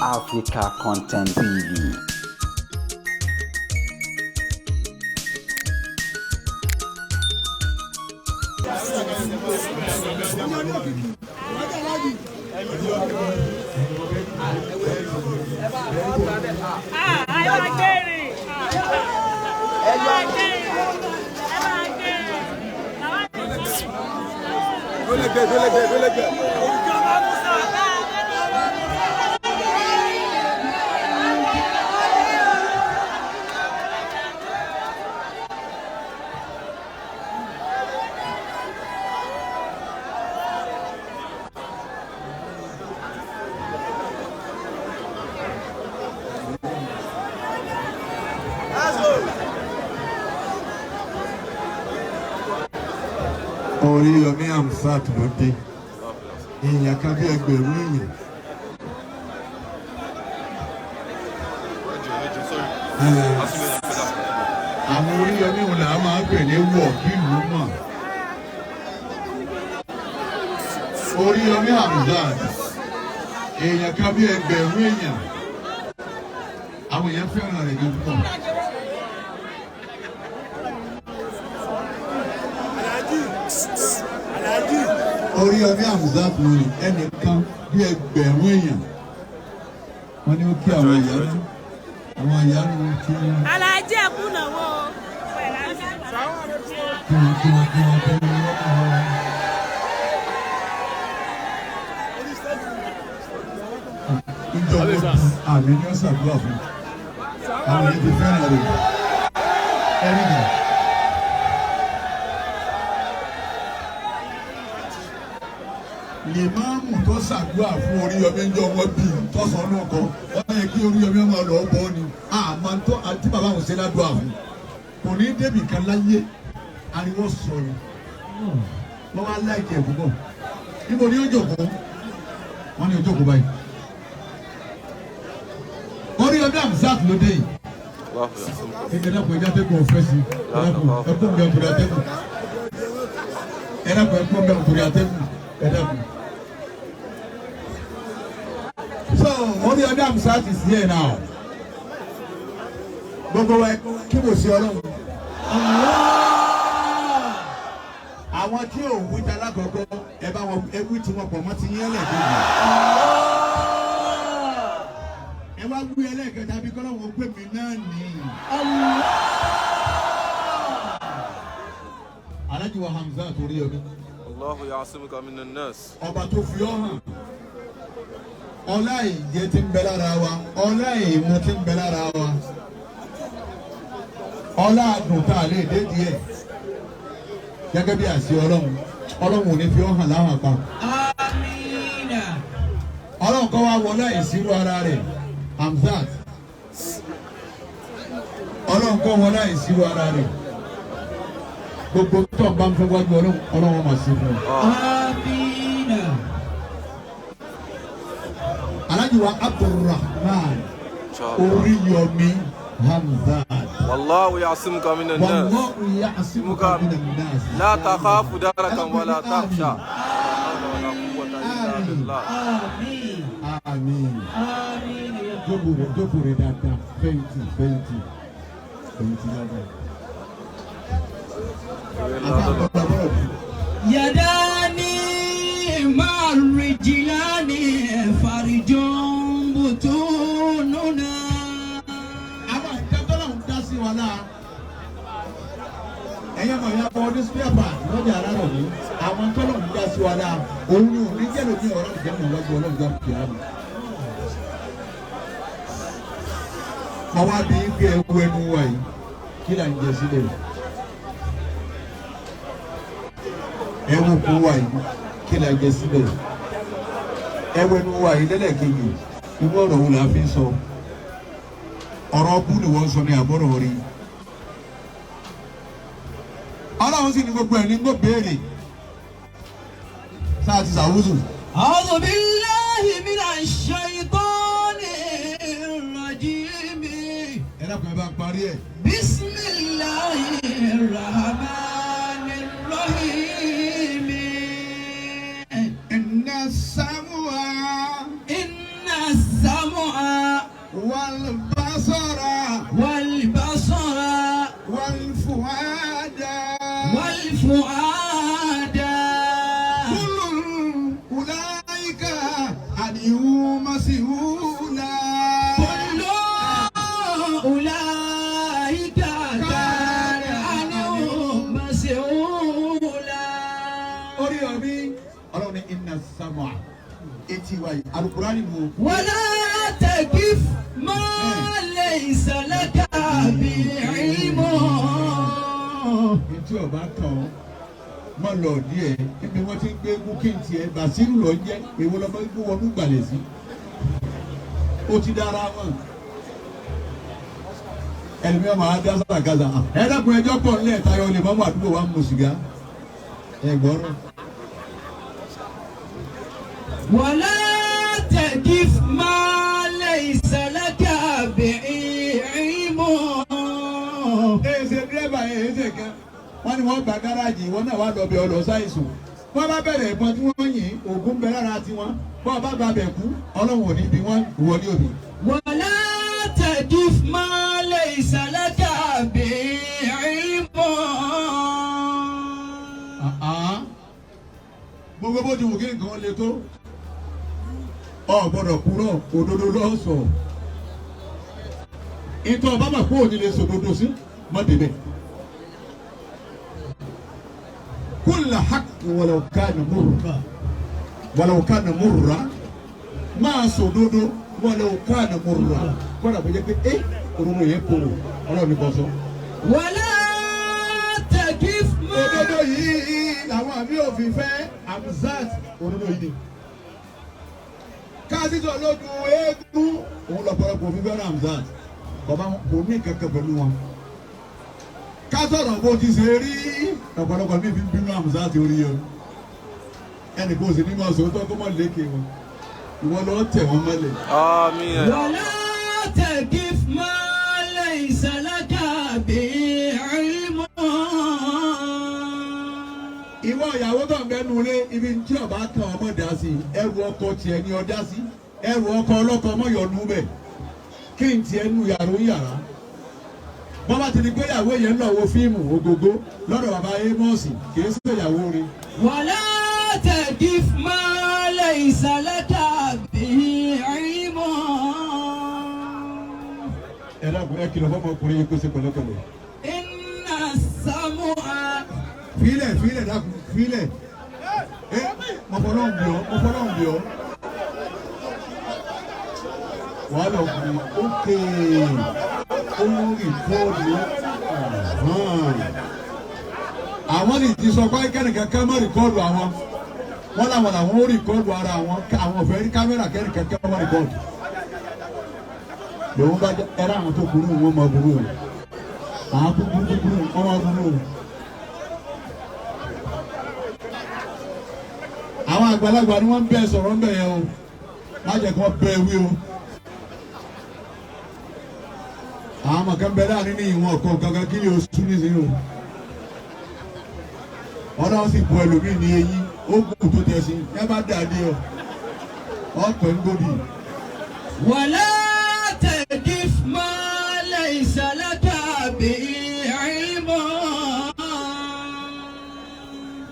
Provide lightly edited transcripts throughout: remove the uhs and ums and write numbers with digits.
Africa Content TV. Oríyọmí Hamzat ló dé, èèyàn kan bí ẹgbẹ̀rún èèyàn. Àwọn Oríyọmí òun là á máa ń pè ní wọ̀kìlú mọ̀. Oríyọmí Hamzat, èèyàn kan bí ẹgbẹ̀rún èèyàn, àwọn èèyàn fẹ́ràn rẹ̀ gan púpọ̀. Oríyọmí Hamzat lónìí, ẹnìkan bí ẹgbẹ̀rún èèyàn, wọ́n ní ó kí àwọn ìyá nù, àwọn ìyá nù kí wọ́n Alájẹ kùnàwó. kí wọ́n kí wọ́n kí wọ́n kí wọ́n. Ìjọ wọn àmì ni ó ṣàdúrà fún àwọn èèyàn ti fẹ́ràn rẹ̀ ẹ̀rí nà. Lèmáàmù tó ṣàdúrà fún Oríyọmí ńjọ wọn bí tọ́sán náà kọ wọ́n yẹ kí Oríyọmí ọmọ lọ bọ́ ni àmọ́ tó àti bàbá òun ṣe ládùúrà fún kò ní débì kan láyé ariwo sọ̀rọ̀ wọ́n wá láìkẹ́ púpọ̀. Níbo ni ó jókòó? Wọ́n ní ó jókòó báyìí. Oríyọmí Hamzat ló dé yìí. Ẹ dákun, ẹjẹ atẹ́gùn ọ̀fẹ́ sí. Ẹ dákun, ẹkún mi ọ̀tòrí atẹ́gùn. Ẹ dákun, ẹkún mi ọ̀tòrí atẹ́gùn. Ẹ dákun. So Oríyọmí Hamzat is here now. Gbogbo wa kí mo ṣe Ọlọ́run. Àwọn tí ò wí ta lákọ̀ọ́kọ́, ẹ bá wọn ẹ wí tí wọn pọ̀ mọ́ ti yín ẹlẹ́ẹ̀kejì. Ẹ wá wí ẹlẹ́ẹ̀kẹta bí kọ́lọ́hún pè mí náà nìyí. Alhaji wa Hamzat Oríyọmí. الله يعصمك من الناس. Ọba tó fi ọ́ hàn, ọlá ìjẹ tí ń bẹ lára wa, ọlá ìmu tí ń bẹ lára wa, ọlá àdùn tá a lè dé díẹ̀ gẹ́gẹ́ bí àṣẹ Ọlọ́run, Ọlọ́run ò ní fi ọ́ hàn láhàn pa. Ọlọ́run kọ́ wa wọlé ìṣirò ara rẹ̀ Hamzat. Ọlọ́run kọ́ wọlé ìṣirò ara rẹ̀, gbogbo tó ń bá ń fẹ́ wájú Ọlọ́run, Ọlọ́run máa ṣe fún ọ. Alhaji wa Abdulrahman إن شاء الله. Oríyọmí Hamzat. والله يعصمك من الناس. Wallahu ya'simuka minan nas. لا تخاف دركا ولا تخشى. لا حول ولا قوة إلا بالله. Àmín. Jókòó rẹ̀, jókòó rẹ̀ dáadáa, fẹ̀yìntì, fẹ̀yìntì, fẹ̀yìntì dáadáa. Àfa àgbàdo bọ̀rọ̀ bí. يداني مع الرجلان فرج بطوننا. Àwọn ìjọba ń dá sí wa lára. Ẹ̀yin ọmọ ìyá bọ́ ní spare part lọ́jà aráàlú ní àwọn tọ́lọ̀ ń dá sí wa lára. Òun ni òní jẹ́ lómi ọ̀rọ̀ ìjẹun wájú Ọlọ́run jẹ́ kìá mi. Mo wá bí pé ewu ẹnu wa yìí, kí là ń jẹ sílẹ̀? Ẹwu kú wa yìí, kí là ń jẹ sílẹ̀? Ẹwu ẹnu wa yìí lẹ́lẹ́kejì, irú ọ̀rọ̀ wo là fi ń sọ? Ọ̀rọ̀ bú ni wọ́n sọ ní àbọ̀rọ̀ rí. Ọlọ́run sì ní gbogbo ẹ̀ ní gbò béèrè sáà ti sàwùsù. أعوذ بالله من الشيطان الرجيم. Ẹ dákun, ẹ bá ń parí ẹ̀. بسم الله الرحمن الرحيم. Inna sam'a. إن السمع والبصر والبصر والفؤاد والفؤاد كل أولئك عنه مسؤولا كل أولئك كان عنه مسؤولا. Oríyọmí, Ọlọ́run ní إن السمع etí wa yìí alukurani mu. ولا تقف ما ليس لك به علم. Etí ọba kan mọ lọ díẹ̀ níbi wọ́n ti ń gbé eégún kí n tiẹ̀ Bàṣírù lọ jẹ́ èwo lọ́mọ eégún wọnú gbàlẹ̀ sí ó ti dára wọn. Ẹlòmíràn máa dá sàràkàsà ẹ dákun ẹjọ́ pọ̀ nílẹ̀ tayọ lè mọ́mọ́ àdúgbò wa ń mu sìgá ẹ gbọ́rọ̀. ولا تقف ما ليس لك به علم. Ẹ ṣe dírẹ́bà ẹ ṣe kan wọ́n ní wọ́n gba gáràjì ìwọ náà wà lọ bí ọlọ́ ṣàìsùn wọ́n bá bẹ̀rẹ̀ ìbọn tí wọ́n yìn ògùn bẹ lára tiwọn bọ́ọ̀ bá gba bẹ̀ kú Ọlọ́run ò ní bí wọ́n ìwọ ní òbí. ولا تقف ما ليس لك به علم. Gbogbo bó ti wù kí nǹkan le tó ọ gbọ́dọ̀ kúrò òdodo lọ́sọ̀ ìtọ́ ọba mà kó òní lè sòdodo sí mọ́ débẹ̀. كل حق ولو كان مرا ولو كان مرا máa sòdodo ولو كان مرا kọ́dà bó jẹ́ pé ẹ́ òdodo yẹn korò Ọlọ́run ní kò sọ. ولا تقف ما Òdodo yìí làwọn àmì òfin fẹ́ Hamzat òdodo yìí ni. Kásítọ̀ lójú eégún òun lọ́pọ̀lọpọ̀ òfin fẹ́ràn Hamzat bàbá kò ní kankan pẹ̀lú wọn. Ká sọ̀rọ̀ bó ti ṣe rí ọ̀pọ̀lọpọ̀ mi fi ń bínú Hamzat orí yẹn. Ẹnì kò sì ní máa sòótọ́ kó mọ̀ lékè wọn. Ìwọ lọ tẹ̀ wọ́n mọ́lẹ̀. آمين. ولا تقف ما ليس لك به علم. Ìwọ ìyàwó tó ń bẹ nulẹ̀ ibi tí ọba kan ọmọ dá sí ẹrù ọkọ tiẹ̀ ni ọ dá sí ẹrù ọkọ ọlọ́kọ ọmọ yọnu bẹ̀ kí n tiẹ̀ nu yàrá ń yàrá bọ́bá ti di pé ìyàwó yẹn ń lọ wo fíìmù ògógó lọ́dọ̀ bàbá Amos kì í ṣe ìyàwó rẹ̀. ولا تقف ما ليس لك به علم. Ẹ dákun ẹ kìlọ̀ fọmọkùnrin yìí kó ṣe pẹ̀lẹ́pẹ̀lẹ́. إن السمع Filẹ̀ filẹ̀ dákun filẹ̀ ẹ mọ̀fọ́lọ́ ń bì ọ́ mọ̀fọ́lọ́ ń bì ọ́ wàhálà ọkùnrin ókè ó ń record àwọn sì ti sọ pé kẹ́nìkan ká má record àwọn wọ́n làwọn làwọn ó record ara àwọn àwọn ò fẹ́ rí kámẹ́rà kẹ́nìkan ká má record lòun bá jẹ́ ẹ̀rọ àwọn tó burú wọn máa burú o àwọn tó burú burú wọn máa burú o. Àwọn àgbàlagbà ni wọ́n ń bẹ sọ̀rọ̀ ń bẹ̀ yẹn o má jẹ́ kí wọ́n bẹ wí o. Àwọn ọmọ kan bẹ láàrin ní ìwọ̀n ọ̀kan gangan kí ni o sún nísìnyí o. Ọlọ́run sì bu ẹlòmíì ní eyín ó gùn tó tẹ̀ sí ẹ bá dà dé ọ ọ̀pẹ̀ ń gbòdì. ولا تقف ما ليس لك به علم.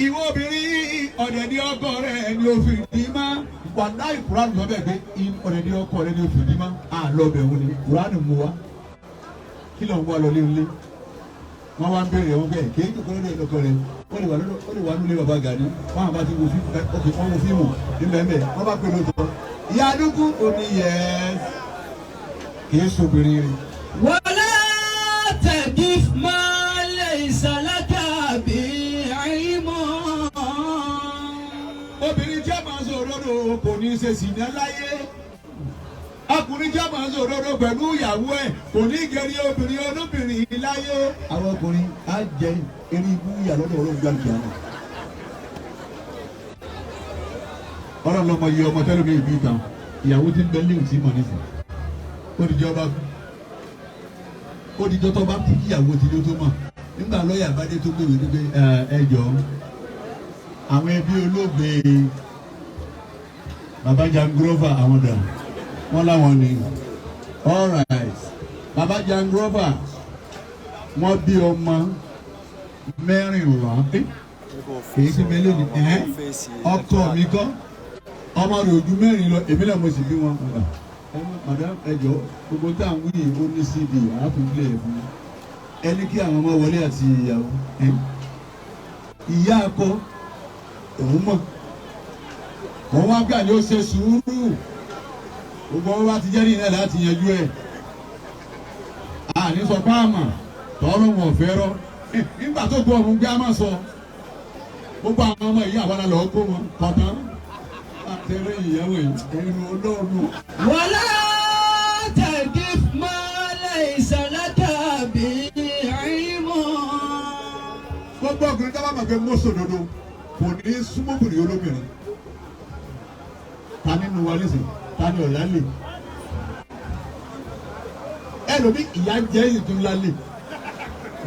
Ìwọ obìnrin ọ̀dẹ̀dẹ̀ ọkọ rẹ̀ ni o fi dì má wàláì Kùránì lọ bẹ́ẹ̀ pé ọ̀dẹ̀dẹ̀ ọkọ rẹ̀ ni o fi dì má à lọ bẹ̀ wọ́n ni Kùránì mú wa kí ló ń wá lọ léńlé wọ́n wá ń béèrè wọn bẹ́ẹ̀ kì í jókòó lọ́dọ̀ ọkọ rẹ̀ ó lè wà lọ́dọ̀ ó lè wà nílé bàbá Gani wọ́n àbá ti wo fíìmù ok wọ́n wo fíìmù níbẹ̀ wọ́n bá pè lóòótọ́ ìyá àdúgbò ó ní yes kì í sobìnrin rẹ̀. ولا تقف ما ليس لك به علم. Obìnrin tí a máa ń sọ òdodo kò ní í ṣe sìnà láyé ọkùnrin tí a máa ń sọ òdodo pẹ̀lú ìyàwó ẹ̀ kò ní í gẹ̀rí obìnrin olóbìnrin láyé. Àwọn ọkùnrin á jẹ eré ibú ìyà lọ́dọ̀ Ọlọ́run gbàlùkì àná. Ọlọ́run lọ́mọ iye ọmọ tẹ́lẹ̀ mi ìbí kan ìyàwó tí ń bẹ léwu tí mọ̀ nísìn ó di jọba ó di jọ́tọ́ bá kú kíyàwó ti dé tó mọ̀ nígbà lọ́ọ̀yà bá dé tó gbèwé tó gbé ẹ jọ àwọn ẹbí olóògbé baba Jangrova àwọn dà wọn làwọn ni All right. Bàbá Jangrover, wọ́n bí ọmọ 14. Èyí sì mélòó ni ẹ́ ọkọ mi kọ́ ọmọ rẹ̀ ojú 4 lọ, èmi náà mo sì bí wọn. Ẹ má madam ẹ jọ gbogbo tá à ń wí yìí ó ní CD àáfíńlẹ̀ ẹ̀ fún mi. Ẹ ní kí àwọn ọmọ wọlé àti ìyàwó. Ìyá akọ òun mọ̀. Òun wá gbà ní ó ṣe sùúrù. Gbogbo wọn bá ti jẹ́ nìyẹn láti yanjú ẹ̀. Àní sọ pé àmà tọ́lọ́ wọn fẹ́ rọ́. Nígbà tó gbọ́ ọ̀run gbé a máa sọ. Gbogbo àwọn ọmọ yìí àwọn àlọ́ kó wọn kọ̀tán. Àtẹ̀rẹ́ ìyàwó yìí ẹnu ọlọ́run. ولا تقف ما ليس لك به علم. Gbogbo ọkùnrin tó bá mọ̀ pé mọ́sòdodo kò ní súnmọ́bìnrin olóbìnrin. Ta nínú wa nísìnyí? Ta ni ọ̀la lè? Ẹlòmí ìyá jẹ́ ìtún lálẹ́.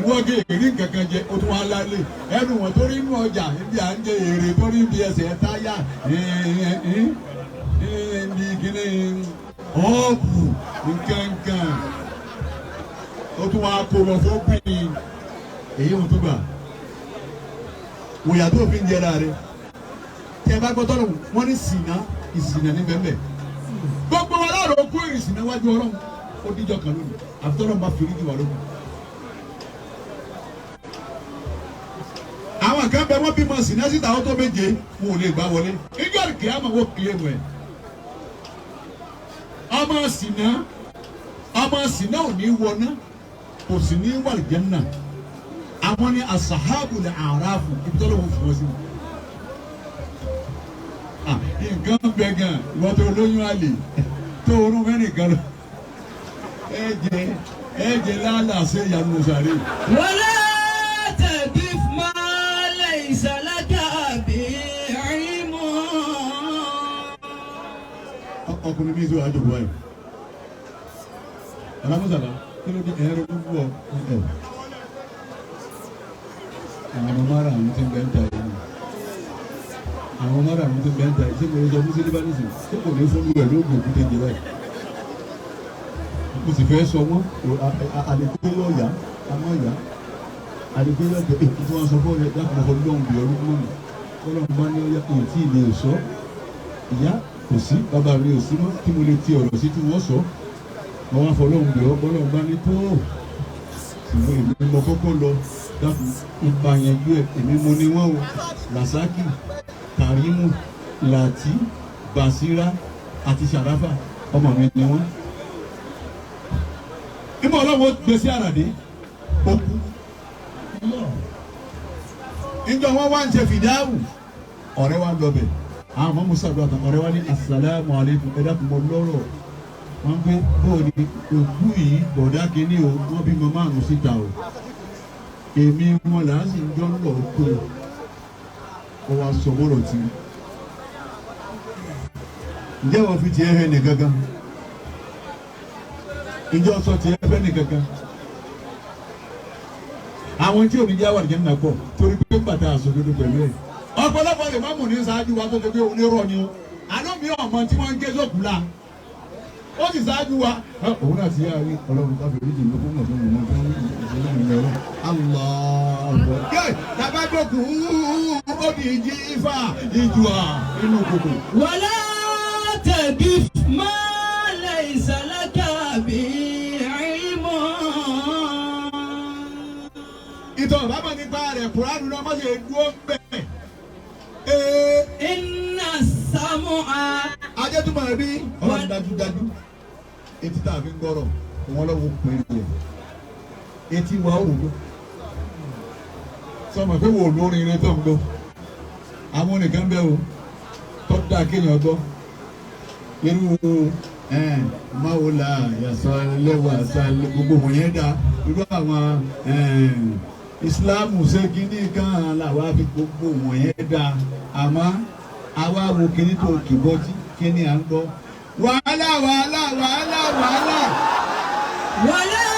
Ìwọ́gé èrè kankan jẹ, ó tún wá lálẹ́. Ẹnu wọn tó rí inú ọjà ibi à ń jẹ èrè tó rí ibi ẹsẹ̀ táyà ibi kíní ọ̀pù nkankan. Ó tún wá kó lọ fún bíi èyí wọn tó gbà. Wòyà tó fi ń jẹra rẹ. Tẹ bá gbọ́ tọ́lọ̀ wọ́n ní sìnà ìsìnà ní bẹ́ẹ̀ bẹ́ẹ̀. Gbogbo wa láàrọ̀ kó ìrìsìnà wájú Ọlọ́run ó díjọ kan lónìí àfi tọ́lọ̀ bá fi oríjì wà lónìí. Àwọn kan bẹ wọ́n bímọ sìnà síta ó tó méje wọn ò lè gbá wọlé. Ijó kìí àmọ́ wọ́n kìí mọ̀ ẹ́. Ọmọ sìnà ò ní wọná kò sì ní wà lìjẹ́nà. Àwọn ni asahabu lè àràfù ibi tọ́lọ̀ wọn fún wọn sí. Nǹkan bẹ gan ìwọ́n tó lóyún àlè tó orún mẹ́rin kan lọ. Ẹ jẹ lálàsẹ ìyanu sàré. ولا تقف ما ليس لك به علم. Ọkùnrin mi ti wà jòkó báyìí. Alámúsàlá kí ló dé ẹ̀rọ gbogbo ọ ẹ̀. Àwọn ọmọ márùn-ún ti ń bẹ́ ń ta yìí. Àwọn márùn-ún ti ń bẹ́ ń ta yìí. Ṣé mo lè sọ fún Sílíbà nísìnyí? Ṣé kò ní fún mi pẹ̀lú ògùn òkúté jẹ báyìí? Mo sì fẹ́ sọ wọ́n àlejò yóò yá àmọ́ yá àlejò yóò jẹ èyí tí wọ́n sọ fún ọ̀rẹ́ dákun ọkọ̀ lóhùn bí ọdún mọ́nà kọ́lọ́n bá ní ọyá èyí tí ilé ò sọ ìyá kò sí bàbá mi ò sí mọ́ tí mo lè ti ọ̀rọ̀ sí tí wọ́n sọ wọ́n wá fọlọ́hùn bí ọ bọ́lọ́hùn bá ní tó ṣùgbọ́n èmi mo kọ́kọ́ lọ dákun ipa yanjú ẹ̀ èmi mo ní wọ́n o Rasaki Karimu Lati Basira àti Sharafa ọmọ mi ni wọ́n. Ìmọ̀ ọlọ́wọ́ gbèsè àràdé òkú. Ìjọ wọn wá ń ṣe fìdáwù. Ọ̀rẹ́ wa lọ bẹ̀. Àwọn ọmọ Musa àdúrà tán. Ọ̀rẹ́ wa ní asalaamu aleykum ẹ dákun mọ lọ́rọ̀. Wọ́n gbé bóòní òkú yìí bọ̀dá kínní o, wọ́n bímọ márùn-ún síta o. Èmi wọn là á sì ń jọ ń lọ kó o. Ó wá sọ bọ́rọ̀ tí. Ǹjẹ́ wọ́n fi tiẹ̀ hẹ́ nìkan kan? Ìjọ sọ tiẹ̀ fẹ́ nìkankan. Àwọn tí òní jẹ́ àwọn àdìjẹ́ nínú àpọ̀ torí pé bàtà àsòdodo pẹ̀lú ẹ̀. Ọ̀pọ̀lọpọ̀ lè má mú ní ṣáájú wa tó ṣe pé onírọ̀ ni o. Àná mi ọmọ tí wọ́n ń gé sókù la. Ó sì ṣáájú wa. Òun náà ti yára rí Ọlọ́run káfí oríjì ló fún ọ̀fun mọ̀ fún ìṣẹ́lẹ̀ mi lọ́wọ́. Allahu Akbar. Tàbá-dọ̀kù ó di ìjì ifá ìjùà inú kòkò. ولا تقف ما ليس لك به علم. Ìtàn bàbá nípa rẹ̀ Kùránù náà má ṣe dúró bẹ́ẹ̀. إن السمع Ajẹ́tùmọ̀ rí ọlọ́run dájúdájú etí tá a fi ń gbọ́rọ̀ òun ọlọ́run pè é rẹ̀ etí wa ó rògbò sọmọ pé wò lórin ire tó ń gbọ́ àwọn nìkan bẹ́ẹ̀ o tó dáa kéèyàn gbọ́ irú máwòlá yasọ lẹ́wà sálẹ̀ gbogbo wọ̀nyẹn dá irú àwọn ìsìláàmù ṣe kínní kan làwa fi gbogbo wọ̀nyẹn dá àmọ́ àwa wo kínní tó kì bọ́tí kínní à ń gbọ́ wàhálà wàhálà wàhálà wàhálà. ولا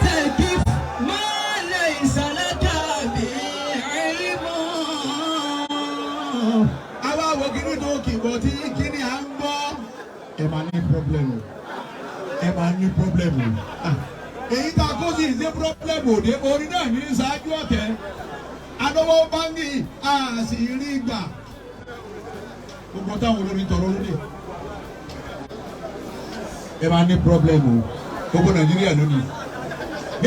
تقف ما ليس لك به علم. Àwa wo kínní tó kì bọ́tí kínní à ń gbọ́. Ẹ máa ní pọ́blẹ́mù. Ẹ máa ní pọ́blẹ́mù. Èyí tá a kó sí ìṣe pọ́blẹ́mù òde orin náà ní ṣáájú ọ̀tẹ̀. Adọ́wọ́ báńkì a sì rí gbà. Gbogbo táwọn olórin tọrọ lóde. Ẹ máa ní pọ́blẹ́mù. Gbogbo Nàìjíríà lónìí.